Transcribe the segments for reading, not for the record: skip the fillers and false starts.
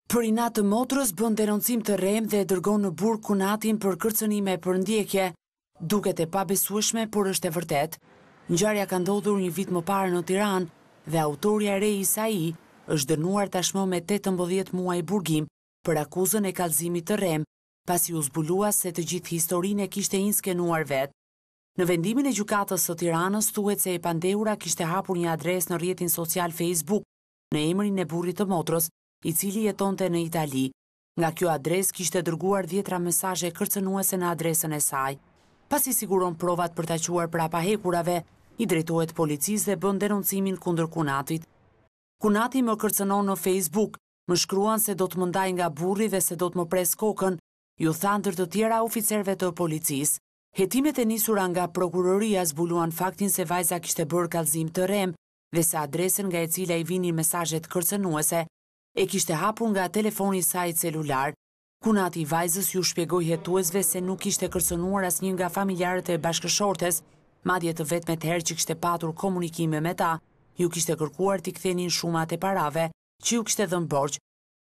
Për inat të motrës bën denoncim të rremë dhe e dërgon në burg kunatin për kërcënime e përndjekje. Duket e pabesueshme, por është e vërtetë. Ngjarja ka ndodhur një vit më parë në Tiranë dhe autorja Rei Isai është dënuar tashmë me 18 muaj burgim për akuzën e kallëzimit të rremë, pasi u zbulua se të gjithë historinë e kishte inskenuar vetë. Në vendimin e Gjykatës së Tiranës thuhet se e pandehura kishte hapur një adresë në rrjetin social Facebook në emrin e burrit të motrës, i cili jetonte në Itali. Nga kjo adresë kishte dërguar dhjetra mesazhe kërcënuese në adresën e saj. Pasi siguron provat për ta çuar prapa hekurave, i drejtohet policisë dhe bën denoncimin kundër kunatit. Kunati më kërcënon në Facebook, më shkruan se do të më ndajë nga burri dhe se do të më presë kokën, iu tha ndër të tjera oficerëve të policisë. Hetimet e nisura nga prokuroria zbuluan faktin se vajza kishte bërë kallëzim të rremë dhe se adresën nga e cila i vinin mesazhet kërcënuese e kishte hapur nga telefoni i saj celular. Kunati i vajzës iu shpjegoi hetuesve se nuk kishte kërcënuar asnjë nga familjarët e bashkëshortes, madje të vetmet herë që kishte patur komunikime me ta, iu kishte kërkuar t'i kthenin shumat e parave që iu kishte dhënë borxh.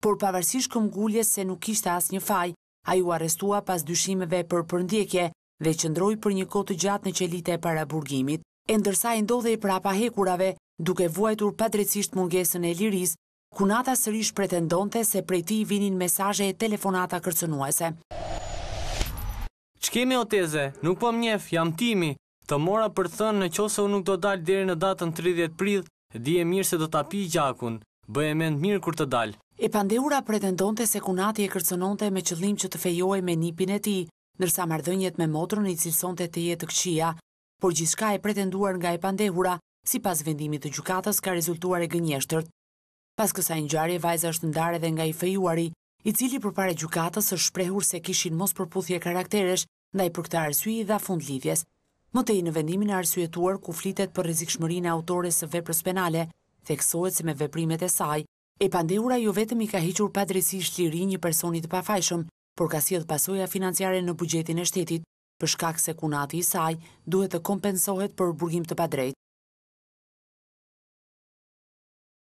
Por pavarësisht këmbguljes se nuk kishte asnjë faj, ai u arrestua pas dyshimeve për përndjekje dhe qëndroi për një kohë të gjatë në qelitë e paraburgimit. E ndërsa ai ndodhej prapa hekurave, duke vuajtur padrejtësisht mungesën e lirisë, kunata sërish pretendonte se prej tij vinin mesazhe e telefonata kërcënuese. Ç'kemi o teze, nuk po m'njef, jam Timi. Të mora për të thënë në qoftë se unë nuk do dal deri në datën 30 prill, dije mirë se do ta pi gjakun. Bëje mend mirë kur të dal. E pandehura pretendonte se kunati e kërcënonte me qëllim që të fejohej me nipin e tij, ndërsa marrëdhëniet me motrën i cilësonte tejet të këqija. Por gjithçka e pretenduar nga e pandehura, sipas vendimit të gjykatës, ka rezultuar e gënjeshtërt. Pas kësaj ngjarje vajza është ndarë edhe nga i fejuari, i cili përpara gjykatës është shprehur se kishin mospërputhje karakteresh, ndaj për këtë arsye i dha fund lidhjes. Më tej në vendimin e arsyetuar ku flitet për rrezikshmërinë e autores së veprës penale, theksohet se me veprimet e saj, e pandehura jo vetëm i ka hequr padrejtësisht lirinë një personi të pafajshëm, por ka sjellë pasoja financiare në buxhetin e shtetit, për shkak se kunati i saj duhet të kompensohet për burgim të padrejtë.